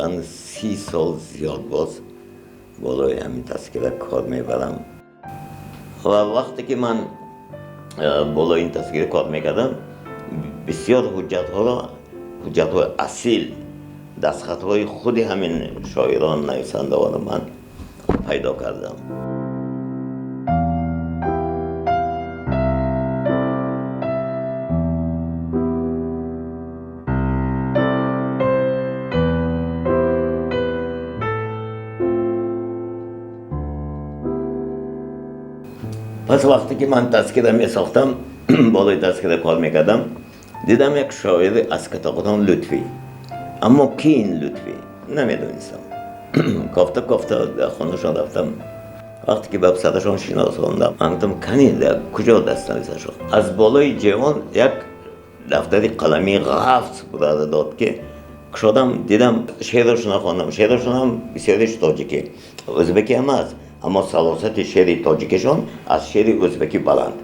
Ақаллан 30 сол зиёд боз болои ҳамин тазкира кор мебарам. Ва вақте ки ман болои ин тазкира кор мекардам, бисёр ҳуҷҷатҳоро, ҳуҷҷатҳои асил, дастхатҳои худи ҳамин шоирон, нависандаҳоро ман пайдо кардам. Пас вақте ки ман тазкира месохтам, болои тазкира кор мекардам, дидам як шоири аз Катақутон, Лутфӣ. Аммо ки ин Лутфӣ, намедонистам. Кофта кофта дар хонашон рафтам. Вақте ки ба писарашон шиносондам, ман гуфтам: «Кани, дар куҷо дастнависашон?» Аз болои ҷевон як дафтари қаламии ғафс бурада дод, ки кушодам, дидам, шеърашона хондам. Шеърашонам бисёриш тоҷикӣ, ӯзбекӣ ҳам аст, аммо салосати шеъри тоҷикишон аз шеъри ӯзбекӣ баланд.